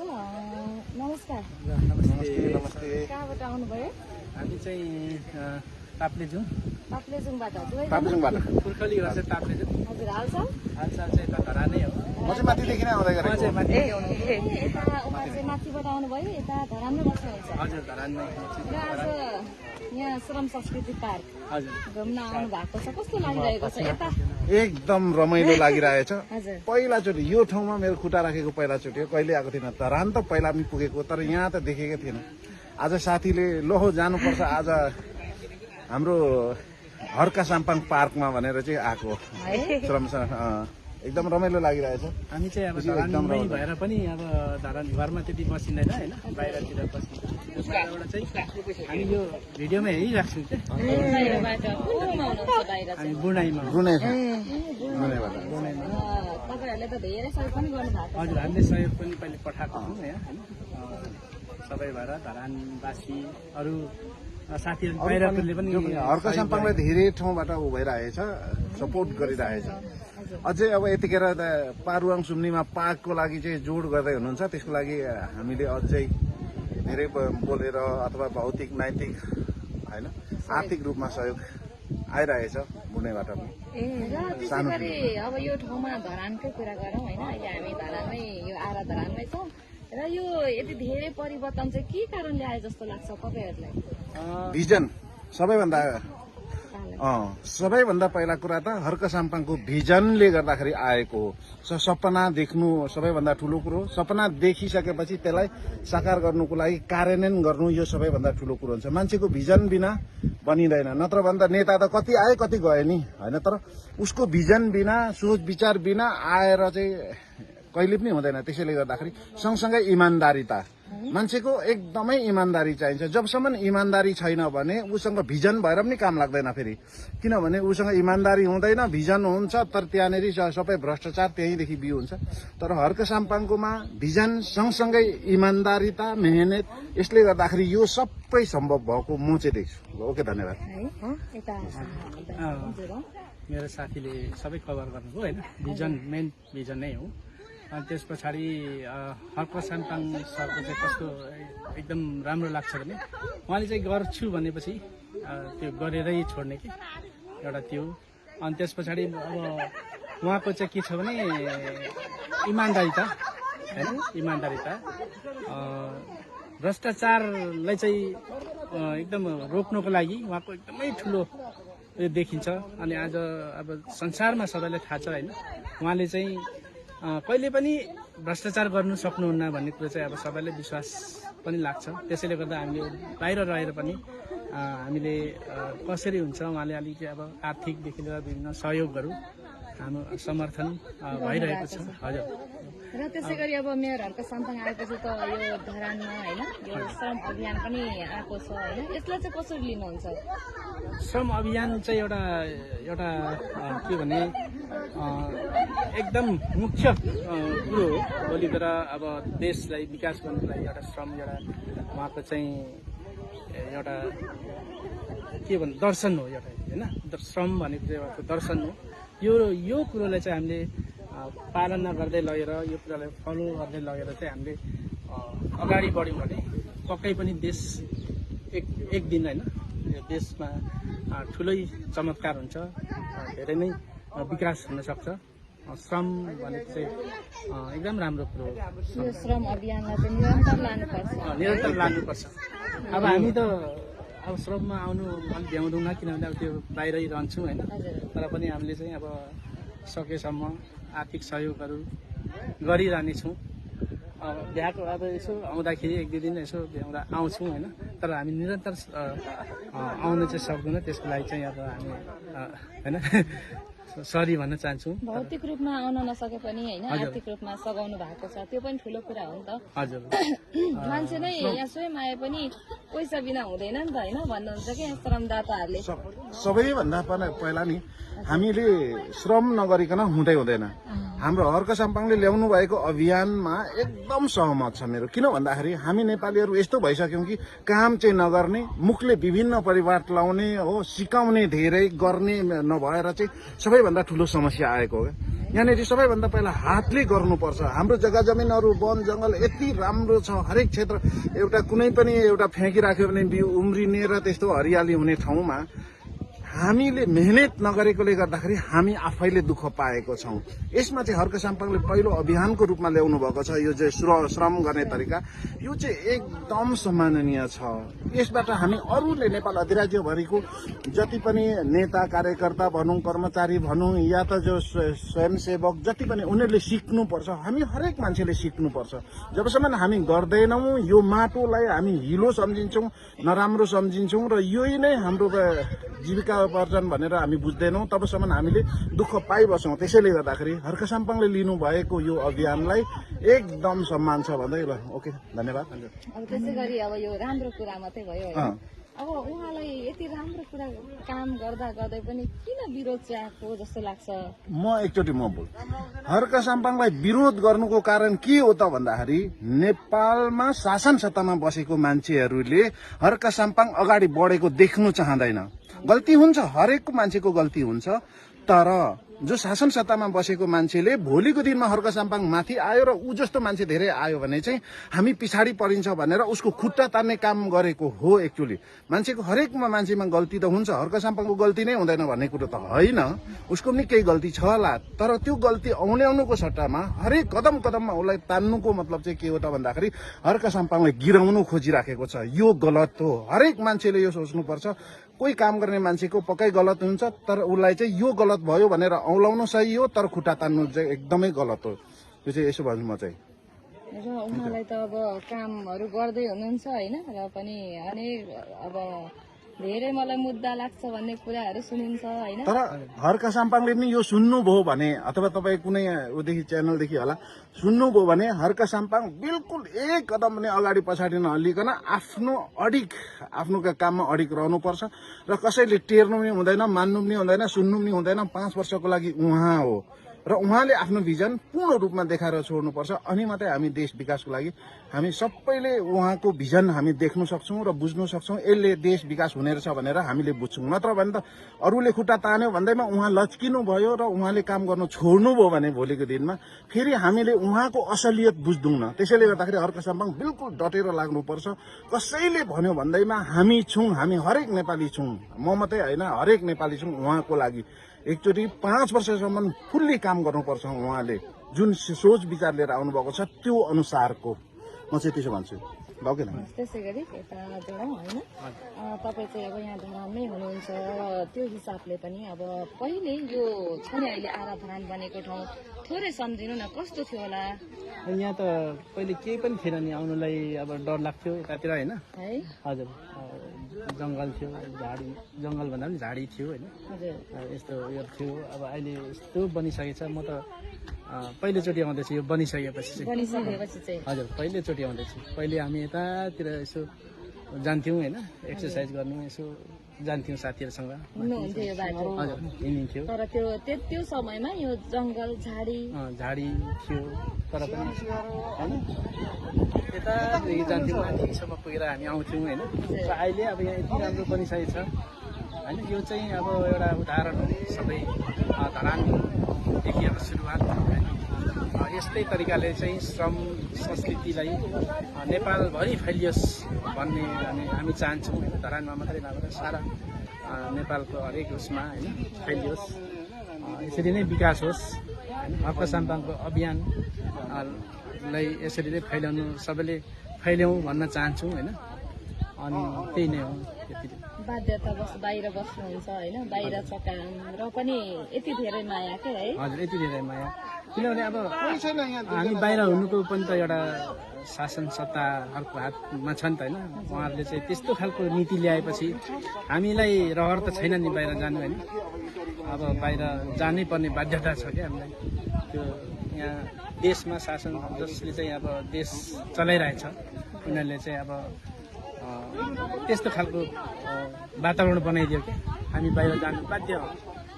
छ। नमस्कार। नमस्ते। कहाँबाट आउनुभयो? हामी चाहिँ ताप्लेजुङ ताप्लेजुङबाट। पुर्खली घर चाहिँ ताप्लेजुङ। हजुर, हालचाल चाहिँ यता धरा नै हो। म चाहिँ माथिदेखि नै आउँदै गरेको। यता उहाँ चाहिँ माथिबाट आउनुभयो, यता धरानमै बस्नुहुन्छ। हजुर धरानमै। र आज यहाँ श्रम संस्कृति पार्क हजुर घुम्न आउनु भएको छ। कस्तो लागिरहेको छ यता? एकदम रमाइलो लागिरहेछ। हजुर। पहिलाचोटि यो ठाउँमा मेरो खुट्टा राखेको पहिलाचोटि हो। कहिले आएको थिएन। धरान त पहिला पनि पुगेको, तर यहाँ त देखेकै थिएन। आज साथीले लोहो जानुपर्छ आज हाम्रो हर्का साम्पाङ पार्कमा भनेर चाहिँ आएको। श्रम एकदम रमाइलो लागिरहेछ। हामी चाहिँ अब धरानमै भएर पनि अब धरान घरमा त्यति बसिँदैन होइन, बाहिरतिर बसिन्छ। त्यसबाट चाहिँ हामी यो भिडियोमा हेरिराख्छौँ क्या। बाहिरबाट कुनमा हुनुहुन्छ बाहिर चाहिँ? हामी बुढाइमा बुनेबाट। तपाईँहरूले त धेरै सहयोग पनि गर्नु भएको छ। हजुर हामीले सहयोग पनि पहिले पठाएको छौँ यहाँ होइन। सबै भएर धरानवासी अरू साथीहरू बाहिरकोले पनि हर्का साम्पाङलाई धेरै ठाउँबाट ऊ भइरहेछ, सपोर्ट गरिरहेछ। अझै अब यतिखेर पारुवाङ सुम्नीमा पार्कको लागि चाहिँ जोड गर्दै हुनुहुन्छ। त्यसको लागि हामीले अझै धेरै बोलेर अथवा भौतिक नैतिक होइन आर्थिक रूपमा सहयोग आइरहेछ बुनेबाट पनि। र त्यसै गरी अब यो ठाउँमा धरानकै कुरा गरौँ होइन, अहिले हामी धरानमै यो आरा धरानमै छौँ र यो यति धेरै परिवर्तन चाहिँ के कारणले आयो जस्तो लाग्छ तपाईँहरूलाई? भिजन सबैभन्दा पहिला कुरा त हर्का साम्पाङको भिजनले गर्दाखेरि आएको हो। सपना देख्नु सबैभन्दा ठुलो कुरो। सपना देखिसकेपछि त्यसलाई साकार गर्नुको लागि कार्यान्वयन गर्नु यो सबैभन्दा ठुलो कुरो हुन्छ। मान्छेको भिजन बिना बनिँदैन। नत्र भन्दा नेता त कति आए कति गए नि होइन, तर उसको भिजन बिना सोच विचार बिना आएर चाहिँ कहिले पनि हुँदैन। त्यसैले गर्दाखेरि सँगसँगै इमान्दारिता, मान्छेको एकदमै इमान्दारी चाहिन्छ। जबसम्म इमान्दारी छैन भने उसँग भिजन भएर पनि काम लाग्दैन फेरि, किनभने उसँग इमान्दारी हुँदैन, भिजन हुन्छ तर त्यहाँनिर सबै भ्रष्टाचार त्यहीँदेखि बिउ हुन्छ। तर हर्का साम्पाङकोमा भिजन सँगसँगै इमान्दारिता, मेहनत, यसले गर्दाखेरि यो सबै सम्भव भएको म चाहिँ देख्छु। ओके, धन्यवाद। मेरो साथीले सबै कभर गर्नुभयो होइन। भिजन मेन भिजन नै हो। अनि त्यस पछाडि हर्का साम्पाङ सरको चाहिँ कस्तो एकदम राम्रो लाग्छ भने उहाँले चाहिँ गर्छु भनेपछि त्यो गरेरै छोड्ने कि एउटा त्यो। अनि त्यस पछाडि अब उहाँको चाहिँ के छ भने इमान्दारिता होइन, इमान्दारिता भ्रष्टाचारलाई चाहिँ एकदम रोक्नको लागि उहाँको एकदमै ठुलो उयो देखिन्छ। अनि आज अब संसारमा सबैलाई थाहा छ होइन, उहाँले चाहिँ कहिले पनि भ्रष्टाचार गर्नु सक्नुहुन्न भन्ने कुरो चाहिँ अब सबैलाई विश्वास पनि लाग्छ। त्यसैले गर्दा हामीले बाहिर रहेर पनि हामीले कसरी हुन्छ उहाँले अलिकति अब आर्थिकदेखि लिएर विभिन्न सहयोगहरू हाम्रो समर्थन भइरहेको छ। हजुर। र त्यसै गरी अब मेयर हर्का साम्पाङ आएपछि त यो धरानमा होइन यो श्रम अभियान पनि आएको छ होइन, यसलाई चाहिँ कसरी लिनुहुन्छ? श्रम अभियान चाहिँ एउटा के भने एकदम मुख्य कुरो हो। भोलि गएर अब देशलाई विकास गर्नुको लागि एउटा श्रम एउटा उहाँको चाहिँ एउटा के भन्नु दर्शन हो एउटा होइन। श्रम भनेको चाहिँ एउटा दर्शन हो। यो कुरोलाई चाहिँ हामीले पालना गर्दै लगेर यो कुरालाई फलो गर्दै लगेर चाहिँ हामीले अगाडि बढ्यौँ भने पक्कै पनि देश एक दिन होइन यो देशमा ठुलै चमत्कार हुन्छ, धेरै नै विकास हुनसक्छ। श्रम भनेको चाहिँ एकदम राम्रो कुरो हो। यो श्रम अभियानलाई चाहिँ निरन्तर लानुपर्छ। अब हामी त अब श्रममा आउनु अलिक भ्याउँदैनौँ, किनभने अब त्यो बाहिरै रहन्छौँ होइन। तर पनि हामीले चाहिँ अब सकेसम्म आर्थिक सहयोगहरू गरिरहनेछौँ। भ्याएको अब यसो आउँदाखेरि एक दुई दिन यसो भ्याउँदा आउँछौँ होइन, तर हामी निरन्तर आउनु चाहिँ सक्दैनौँ। त्यसको लागि चाहिँ अब हामी होइन सरी भन्न चाहन्छौँ। भौतिक रूपमा आउन नसके पनि होइन आर्थिक रूपमा सघाउनु भएको छ, त्यो पनि ठुलो कुरा हो नि त। हजुर। मान्छे नै यहाँ स्वयं आए पनि पैसा बिना हुँदैन नि त होइन भन्नुहुन्छ कि श्रमदाताहरूले। सबैभन्दा पहिला नि हामीले श्रम नगरिकन हुँदैन। हाम्रो हर्का साम्पाङले ल्याउनु भएको अभियानमा एकदम सहमत छ मेरो। किन भन्दाखेरि हामी नेपालीहरू यस्तो भइसक्यौँ कि काम चाहिँ नगर्ने, मुखले विभिन्न परिवार लाउने हो, सिकाउने धेरै, गर्ने नभएर चाहिँ सबैभन्दा ठुलो समस्या आएको हो। यहाँनिर सबैभन्दा पहिला हातले गर्नुपर्छ। हाम्रो जग्गा जमिनहरू वन जङ्गल यति राम्रो छ, हरेक क्षेत्र एउटा कुनै पनि एउटा फ्याँकिराख्यो भने बिउ उम्रिने र त्यस्तो हरियाली हुने ठाउँमा हामीले मेहनत नगरेकोले गर्दाखेरि हामी आफैले दुःख पाएको छौँ। यसमा चाहिँ हर्क साम्पाङले पहिलो अभियानको रूपमा ल्याउनु भएको छ। यो चाहिँ श्रम गर्ने तरिका यो चाहिँ एकदम सम्माननीय छ। यसबाट हामी अरूले नेपाल अधिराज्यभरिको जति पनि नेता कार्यकर्ता भनौँ, कर्मचारी भनौँ, या त जो स्वयंसेवक जति पनि उनीहरूले सिक्नुपर्छ। हामी हरेक मान्छेले सिक्नुपर्छ। जबसम्म हामी गर्दैनौँ, यो माटोलाई हामी हिलो सम्झिन्छौँ, नराम्रो सम्झिन्छौँ र यही नै हाम्रो जीविका उपार्जन भनेर हामी बुझ्दैनौँ, तबसम्म हामीले दुःख पाइबस्छौँ। त्यसैले गर्दाखेरि हर्क साम्पाङले लिनुभएको यो अभियानलाई एकदम सम्मान छ भन्दै ल ओके धन्यवाद। अब त्यसै गरी अब यो राम्रो कुरा मात्रै भयो होइन। अब उहाँलाई यति राम्रो कुरा काम गर्दा गर्दै पनि किन विरोध चाहिँ आएको जस्तो लाग्छ? म एकचोटि बोल हर्क साम्पाङलाई विरोध गर्नुको कारण के हो त भन्दाखेरि नेपालमा शासन सत्तामा बसेको मान्छेहरूले हर्क साम्पाङ अगाडि बढेको देख्नु चाहँदैन। गल्ती हुन्छ, हरेकको मान्छेको गल्ती हुन्छ, तर जो शासन सत्तामा बसेको मान्छेले भोलिको दिनमा हर्क साम्पाङ माथि आयो र ऊ जस्तो मान्छे धेरै आयो भने चाहिँ हामी पछाडि परिन्छ भनेर उसको खुट्टा तान्ने काम गरेको हो। एक्चुअली मान्छेको हरेक मान्छेमा गल्ती त हुन्छ, हर्क साम्पाङको गल्ती नै हुँदैन भन्ने कुरो त होइन, उसको पनि केही गल्ती छ होला। तर त्यो गल्ती औल्याउनुको सट्टामा हरेक कदम कदममा उसलाई तान्नुको मतलब चाहिँ के हो त भन्दाखेरि हर्क साम्पाङलाई गिराउनु खोजिराखेको छ। यो गलत हो। हरेक मान्छेले यो सोच्नुपर्छ। कोही काम गर्ने मान्छेको पक्कै गलत हुन्छ, तर उसलाई चाहिँ यो गलत भयो भनेर औलाउनु सही हो, तर खुट्टा तान्नु चाहिँ एकदमै गलत हो। त्यो चाहिँ यसो भन्छु म चाहिँ। र उहाँलाई त अब कामहरू गर्दै हुनुहुन्छ होइन, र पनि अनेक अब धेरै मलाई मुद्दा लाग्छ भन्ने कुराहरू सुनिन्छ होइन। तर हर्क साम्पाङले पनि यो सुन्नुभयो भने अथवा तपाईँ कुनै उदेखि च्यानलदेखि होला सुन्नुभयो भने हर्क साम्पाङ बिल्कुल एक कदम पनि अगाडि पछाडि नहल्लिकन आफ्नो काममा अडिक रहनुपर्छ र कसैले टेर्नु पनि हुँदैन, मान्नु पनि हुँदैन, सुन्नु पनि हुँदैन। 5 वर्षको लागि उहाँ हो र उहाँले आफ्नो भिजन पूर्ण रूपमा देखाएर छोड्नुपर्छ। अनि मात्रै हामी देश विकासको लागि हामी सबैले उहाँको भिजन हामी देख्न सक्छौँ र बुझ्न सक्छौँ। यसले देश विकास हुने रहेछ भनेर हामीले बुझ्छौँ। नत्र भने त अरूले खुट्टा तान्यो भन्दैमा उहाँ लच्किनु भयो र उहाँले काम गर्नु छोड्नुभयो भने भोलिको दिनमा फेरि हामीले उहाँको असलियत बुझ्दैनौँ। त्यसैले गर्दाखेरि हर्क साम्पाङ बिल्कुल डटेर लाग्नुपर्छ। कसैले भन्यो भन्दैमा हामी छौँ, हामी हरेक नेपाली छौँ, म मात्रै होइन, हरेक नेपाली छौँ उहाँको लागि। एकचोटि 5 वर्षसम्म फुल्ली काम गर्नुपर्छ। उहाँले जुन सोच विचार लिएर आउनुभएको छ त्यो अनुसारको म चाहिँ त्यसो भन्छु। लगे न त्यसै गरी यता जोडौँ होइन। तपाईँ चाहिँ अब यहाँ धरानमै हुनुहुन्छ, त्यो हिसाबले पनि अब पहिले यो छ नि अहिले आरा धरान बनेको ठाउँ थोरै सम्झिनु न, कस्तो थियो होला? यहाँ त पहिले केही पनि थिएन नि, आउनुलाई अब डर लाग्थ्यो यतातिर होइन। है हजुर, जङ्गल थियो, झाडी, जङ्गल भन्दा पनि झाडी थियो होइन, हजुर यस्तो उयो थियो। अब अहिले यस्तो बनिसकेको छ। म त पहिलोचोटि आउँदैछु यो बनिसकेपछि चाहिँ। हजुर, पहिलोचोटि आउँदैछु। पहिले हामी यतातिर यसो जान्थ्यौँ होइन, एक्सर्साइज गर्नु यसो जान्थ्यौँ साथीहरूसँग। हुनुहुन्थ्यो यो बाटो? हजुर, हिँडिन्थ्यो। तर त्यो समयमा यो जङ्गल झाडी थियो, तर पनि होइन यतादेखि जान्थ्यौँ, माथिसम्म पुगेर हामी आउँथ्यौँ होइन। र अहिले अब यहाँ यति राम्रो बनिसकेको छ होइन। यो चाहिँ अब एउटा उदाहरण हो सबै धरानदेखि अब सुरुवात होइन। यस्तै तरिकाले चाहिँ श्रम संस्कृतिलाई नेपालभरि फैलियोस् भन्ने हामी चाहन्छौँ होइन। धरानमा मात्रै नभएर सारा नेपालको हरेक उसमा होइन फैलियोस्, यसरी नै विकास होस् होइन। हर्क साम्पाङको अभियानलाई यसरी नै फैलाउनु, सबैले फैल्याउँ भन्न चाहन्छौँ होइन। अनि त्यही नै हो। बाध्यतावश बाहिर बस्नुहुन्छ होइन, बाहिर छ काम र पनि यति धेरै माया के है? हजुर, यति धेरै माया। किनभने अब हामी बाहिर हुनुको पनि त एउटा शासन सत्ताहरूको हातमा छ नि त होइन। उहाँहरूले चाहिँ त्यस्तो खालको नीति ल्याएपछि हामीलाई रहर त छैन नि बाहिर जानु होइन। अब बाहिर जानै पर्ने बाध्यता छ क्या हामीलाई। त्यो यहाँ देशमा शासन जसले चाहिँ अब देश चलाइरहेछ उनीहरूले चाहिँ अब त्यस्तो खालको वातावरण बनाइदियो कि हामी बाहिर जानु बाध्य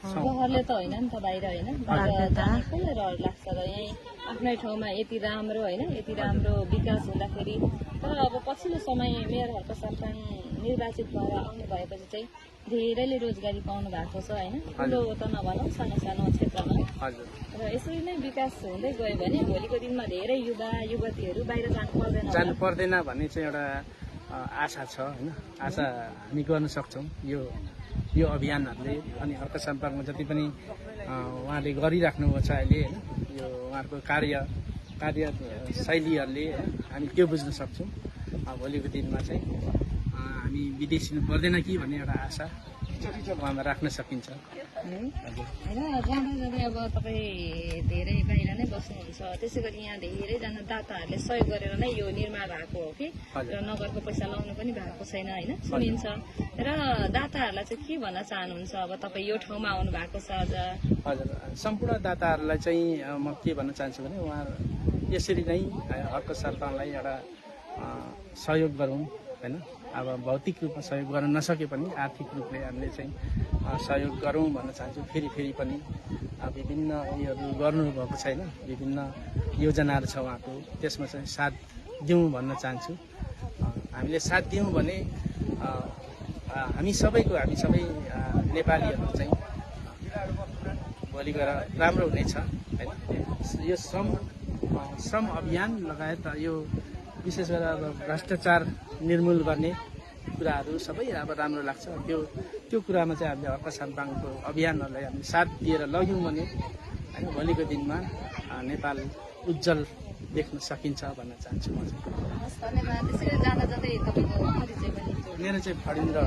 रहरले त होइन नि त बाहिर होइन बाहिर जाने कसलाई रहर लाग्छ र यहीँ आफ्नै ठाउँमा यति राम्रो होइन यति राम्रो विकास हुँदाखेरि तर अब पछिल्लो समय मेयर हर्क साम्पाङ निर्वाचित भएर आउनु भएपछि चाहिँ धेरैले रोजगारी पाउनु भएको छ होइन ठुलो त नभनौँ सानो सानो क्षेत्रमा र यसरी नै विकास हुँदै गयो भने भोलिको दिनमा धेरै युवा युवतीहरू बाहिर जानु पर्दैन भन्ने चाहिँ एउटा आशा छ होइन आशा हामी गर्न सक्छौँ यो अभियानहरूले अनि हर्क साम्पाङमा जति पनि उहाँले गरिराख्नु भएको छ अहिले होइन यो उहाँहरूको कार्य शैलीहरूले हामी त्यो बुझ्न सक्छौँ भोलिको दिनमा चाहिँ हामी विदेशिनु पर्दैन कि भन्ने एउटा आशा उहाँमा राख्न सकिन्छ होइन जाँदा जाँदै अब तपाईँ धेरै बाहिर नै बस्नुहुन्छ त्यसै गरी यहाँ धेरैजना दाताहरूले सहयोग गरेर नै यो निर्माण भएको हो कि र नगरको पैसा लाउनु पनि भएको छैन होइन सुनिन्छ र दाताहरूलाई चाहिँ के भन्न चाहनुहुन्छ अब तपाईँ यो ठाउँमा आउनु भएको छ आज हजुर सम्पूर्ण दाताहरूलाई चाहिँ म के भन्न चाहन्छु भने उहाँ यसरी नै हर्क साम्पाङलाई एउटा सहयोग गरौँ होइन अब भौतिक रूपमा सहयोग गर्न नसके पनि आर्थिक रूपले हामीले चाहिँ सहयोग गरौँ भन्न चाहन्छु फेरि पनि विभिन्न उयोहरू गर्नुभएको छैन विभिन्न योजनाहरू छ उहाँको त्यसमा चाहिँ साथ दिउँ भन्न चाहन्छु हामीले साथ दिउँ भने हामी सबै नेपालीहरू चाहिँ भोलि गएर राम्रो हुनेछ होइन यो श्रम अभियान लगायत यो विशेष गरेर अब भ्रष्टाचार निर्मूल गर्ने कुराहरू सबै अब राम्रो लाग्छ त्यो कुरामा चाहिँ हामीले हर्क साम्पाङको अभियानहरूलाई हामीले साथ दिएर लग्यौँ भने होइन भोलिको दिनमा नेपाल उज्जवल देख्न सकिन्छ भन्न चाहन्छु म चाहिँ धन्यवाद त्यसरी जाँदा जाँदै तपाईँको परिचय पनि मेरो चाहिँ फडिन्द्र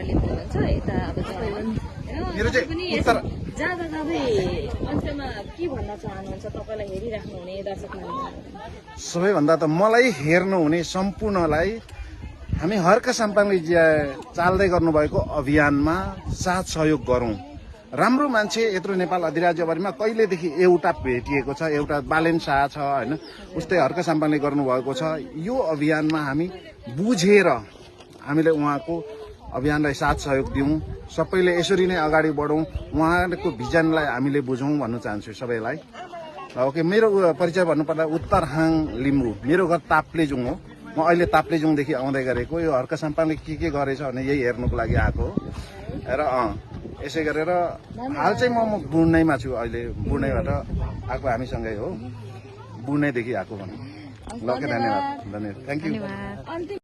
लिम्बू हुन्छ यता अब पनि जाँदा जाँदै अन्त्यमा के भन्न चाहनुहुन्छ तपाईँलाई हेरिराख्नु हुने दर्शक सबैभन्दा त मलाई हेर्नुहुने सम्पूर्णलाई हामी हर्क साम्पाङले चाल्दै गर्नुभएको अभियानमा साथ सहयोग गरौँ राम्रो मान्छे यत्रो नेपाल अधिराज्यभरिमा कहिलेदेखि एउटा भेटिएको छ एउटा बालेन शाह छ होइन उस्तै हर्क साम्पाङले गर्नुभएको छ यो अभियानमा हामी बुझेर हामीले उहाँको अभियानलाई साथ सहयोग दिउँ सबैले यसरी नै अगाडि बढौँ उहाँको भिजनलाई हामीले बुझौँ भन्न चाहन्छु सबैलाई ओके मेरो परिचय भन्नुपर्दा उत्तरहाङ लिम्बू मेरो घर ताप्लेजुङ हो म अहिले ताप्लेजुङदेखि आउँदै गरेको यो हर्क साम्पाङले के गरेछ भने यही हेर्नुको लागि आएको र यसै गरेर हाल चाहिँ म बुढ्नैमा छु अहिले बुढ्नैबाट आएको हामीसँगै हो बुढ्नैदेखि आएको भनौँ ल धन्यवाद थ्याङ्क यू